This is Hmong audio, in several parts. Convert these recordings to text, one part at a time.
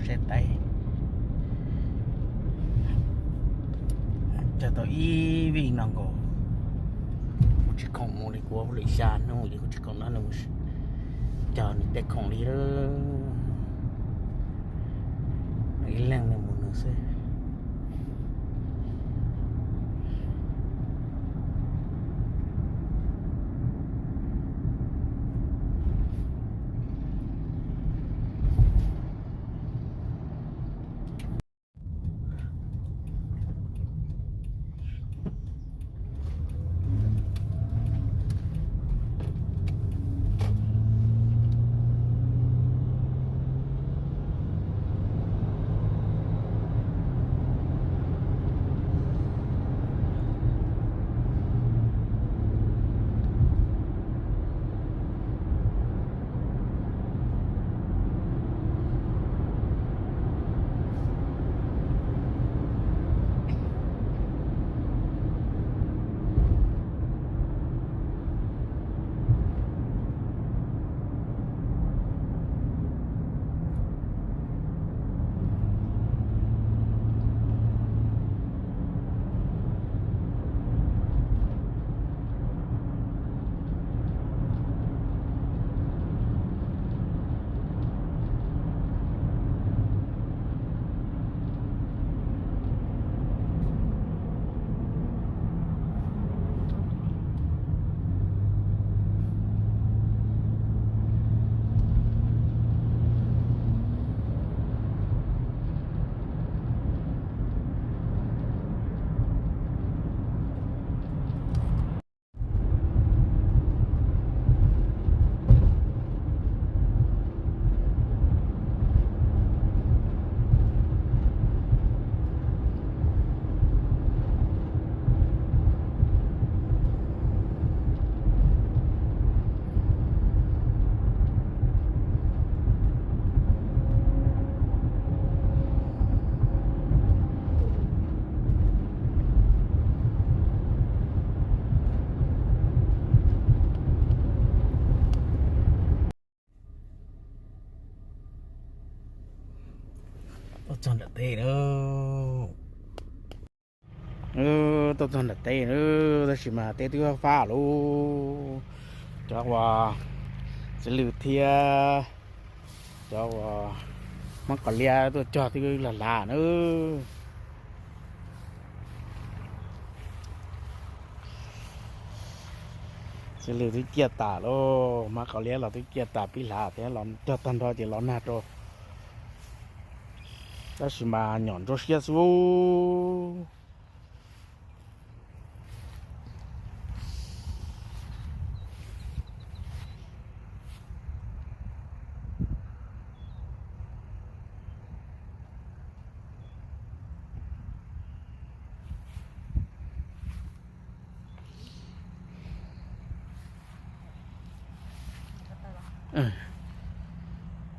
Tsheb taib cog tau ib vij no nkaus. Kuv tsis khoom mus li, kuv lwm xya hnub ces kuv tsis khoom no nws cog nws tej khoom li lawm. Ib leeg nws mus nws xwb. Tuaj txog nram teb lawm. Tuaj txog nram teb lawm, tab sis mas teb twb fab fab lawm. Cov uas txiv lws thiab cov uas Hmoob Qaum Liab tuaj cog twb lag lag na. Txiv lws twb ciaj tas lawm, Hmoob Qaum Liab los twb ciaj tas pib hlav thiab, los cog tag nrho ces los nag rau. Tab sis mas nyom ntsuab siab xwb.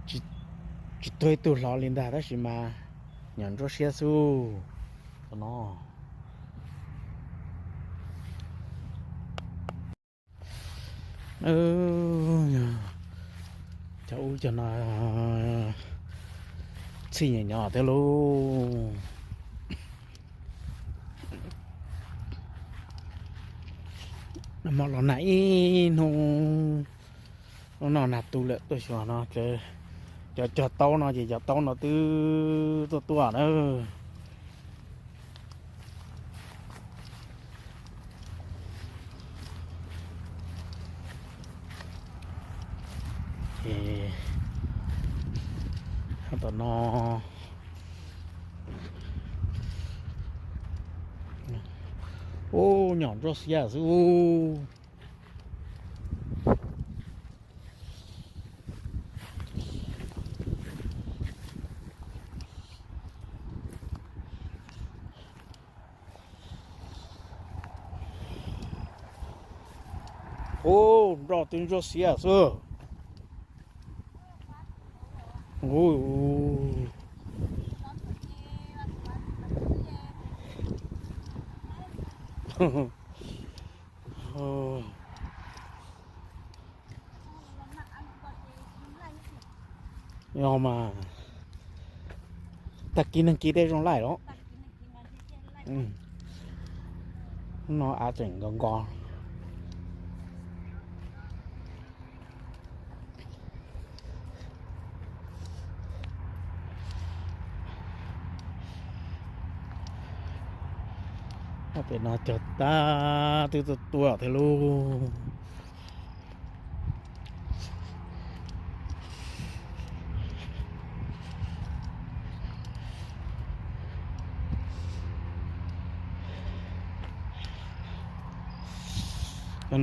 Tsis tuag ib tug hlo li ntag, tab sis mas nyom ntsuab siab xwb. Tom no cov ub cov no txhij nyem nyob thiab lauj. Nag hmo los nag ib hnub, hnub no nag tu lawm tuaj xyuas no, cov cog taub no ces cov taub no twb tuaj tuaj na. Ces tom no, ub, nyom ntsuab siab xwb. Ub, nroj twb ntsuab siab xwb. Yog mas, Tag kis neeg kis tej zoo laij los. No av tseem nko nko. Pem no cog tag twb tuaj tuaj thiab lauj.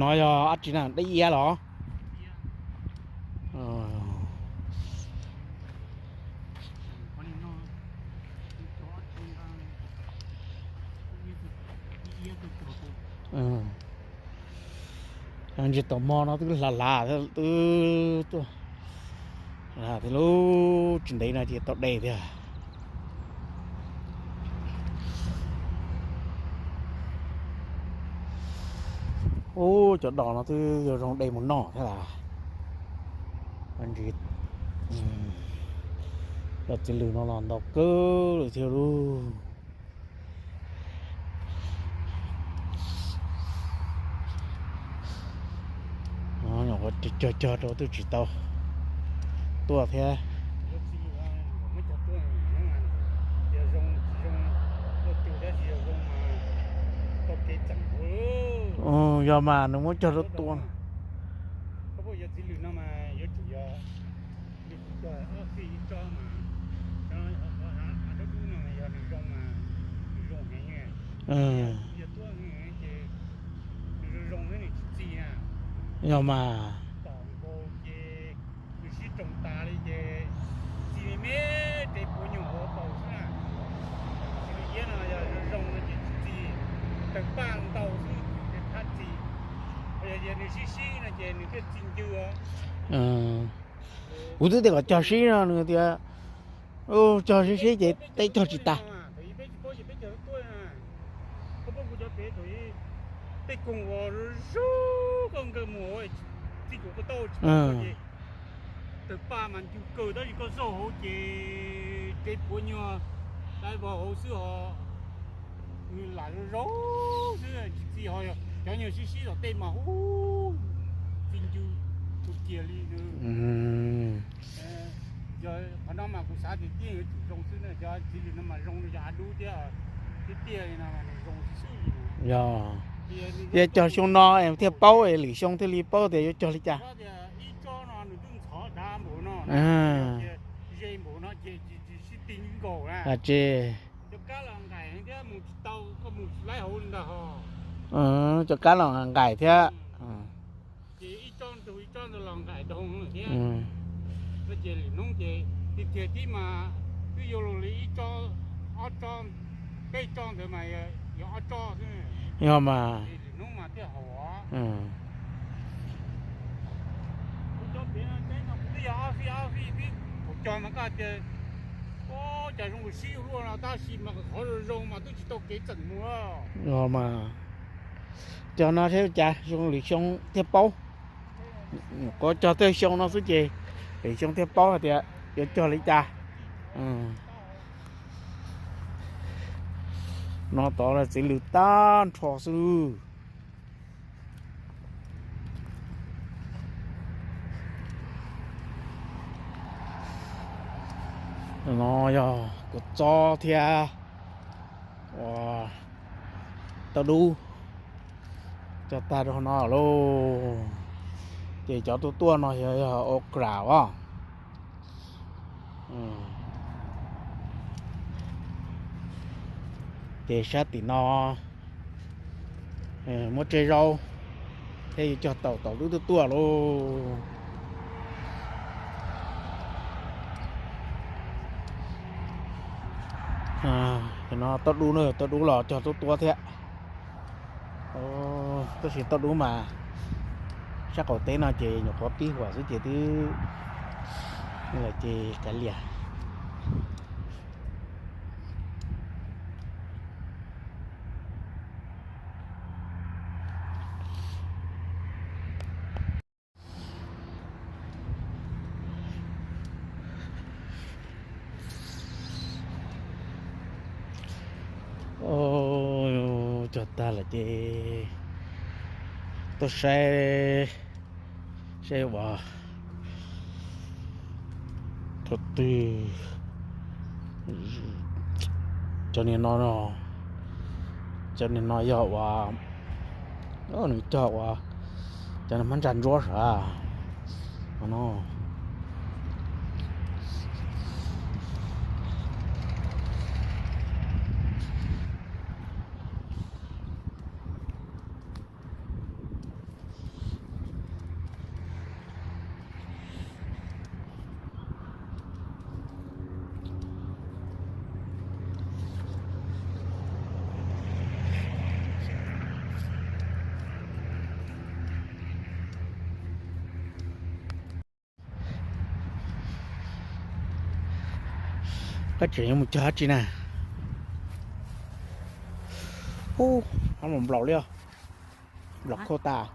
No yog dab tsi na, dab iab los? Ntsis tau hmo no twb hlav hlav, twb tuaj hlav thiab lauj, tsis ntev no ces tau de thiab. Ub, cov dos no twb yog zoo de mus noj thiab las. Ntsis, cov txiv lws no los ntau kawg lawm thiab lauj. Cog cog rau twb tsis tau tuaj thiab. Yog mas nws muab cog rau tua. Yog mas. Nws sib roos tas li ces txi me me, tes puav nyuag hauv paus xwb na. Tsis li iab no yog zoo zoo no ces tsis txi, tawg paj ntau xwb ces thab txi. Yog nws sib sib no ces nws thiaj txi ncw os. Kuv twb tias kom cog sib no nws tias cog sib sib ces teb cog tsis tas. Tej koog uas zoo koj nkawg mus txi kuv ko tau tsis tau ces tawg paj mas ncw kawg tab sis koj xauj hauv ces tes puav nyuag dai vog hauv xwb ho. Nws lam zoo zoo xwb tsis txi ho, cov nyuag sib sib tom tej mas hu txi ncw tus kiag li. Yog qhov no mas kuv xav tias yeej yuav tsum zoo xwb na, cov txiv lws no mas zoo li cov av dub thiab, tiaj tiaj li no mas nws zoo xwb xwb li. Yog, yog cog xyoo no es thiaj paub es lwm xyoo thiaj li paub tias yuav cog li cas. Tias ib tsob no nws twb ntxhov dav npaum no, ze npaum no ces tsis sib ti nkaus na. Ces cov kab los nqaim thiab mus tsis tau, koj mus tsis laib hauv li ntag ho. Cov kab los nqaim thiab. Ces ib tsob ntug ib tsob ntawd los nqaim dhau thiab. No ces lwm hnub ces tiag tiag tib mas twb yuav luag li ib tsob, ob tsob, peb tsob ntawd mas yog ob tsob xwb. Yog mas. Lwm hnub mas thiaj haum os. Kuv cov pem no teb no kuv twb yog ob fij ob fij twb, kuv cog mas koj tias, ub, cas zoo sib luaj no tab sis mas qhov zoo zoo mas twb tsis tau kev txeem mus. Yog mas. Cog no seb cas zoo lwm xyoo thiaj paub. Nyuam qhuav cog tej xyoo no xwb ces lwm xyoo thiaj paub hais tias yuav cog li cas. No tod txiv lws tag nrho xwb. No yog kua txob thiab ua tauj dub cog tag rau no lauj. Ces cov tuaj tuaj no yog, yog okra os. Ces sab tim no muab tseb zaub thiab yuav cog taum, taum twb tuaj tuaj lauj. No tauj dub na, tauj dub los cog tuaj tuaj thiab. Tab sis tauj dub mas sab qaum teb no ces nyuam qhuav pib huam xwb ces twb, ces kav liam. Cog tag lawm ces tuaj saib, saib uas thaum twg cov niag no, cov niag no yog uas nws cog uas cov niag hmab ntsa ntsuab sav no. Koj tseem yuav mus cog dab tsi na? Ub, nplaum li os. Nplaum khau tas.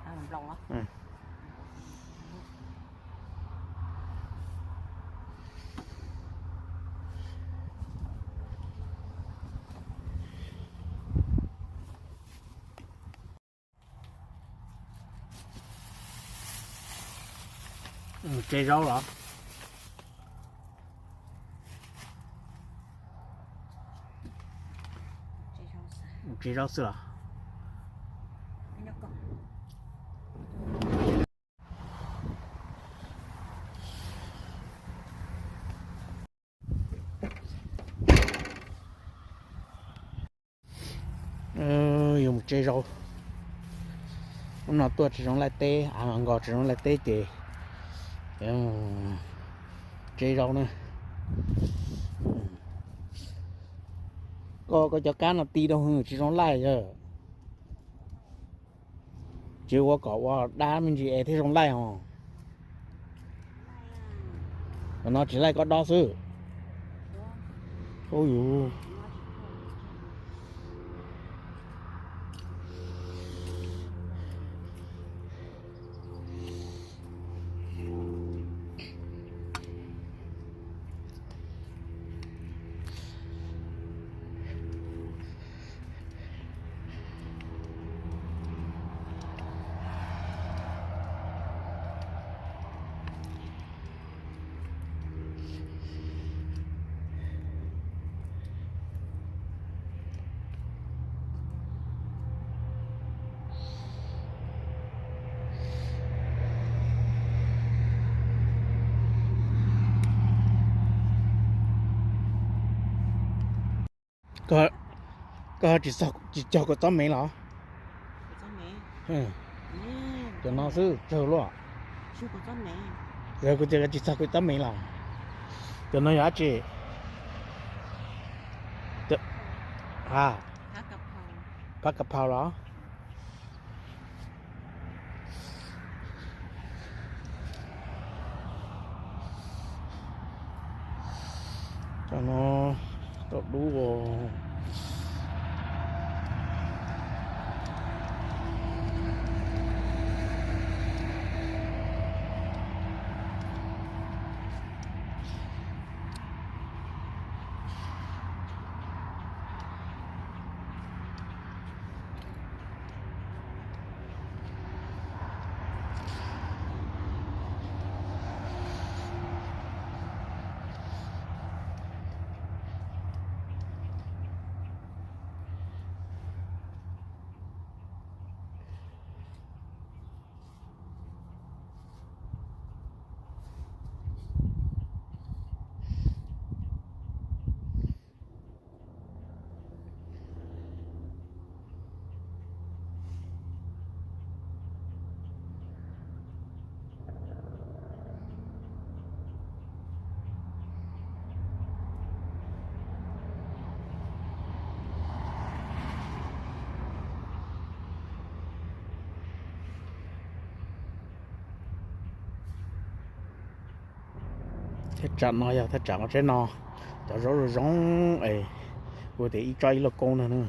Mus tseb zaub los? Mus tseb zaub xwb los? Yuav mus tseb zaub. Hnub no tuaj tsis zoo laij teb, av nkaus tsis zoo laij teb ces tseb zaub na. Koj, koj cov kab no ti rau hwv tsis zoo laij yog. Tsis ua kom ua dab me ntsis es thiaj zoo laij os. Cov no tsis laij koj dob xwb. Ub yus. Koj tsis cog kua txob me los? Cov no xwb tsawg luaj. Yog kuv tias koj tsis cog kua txob me los? Cov no yog dab tsi? Ha, phab ka phau los? Cov no tau dub. Thaj tsam no yog thaj tsam ua tsheb no, cov zaub zoo zoo es kuv tias ib tsob ib lauj koob no.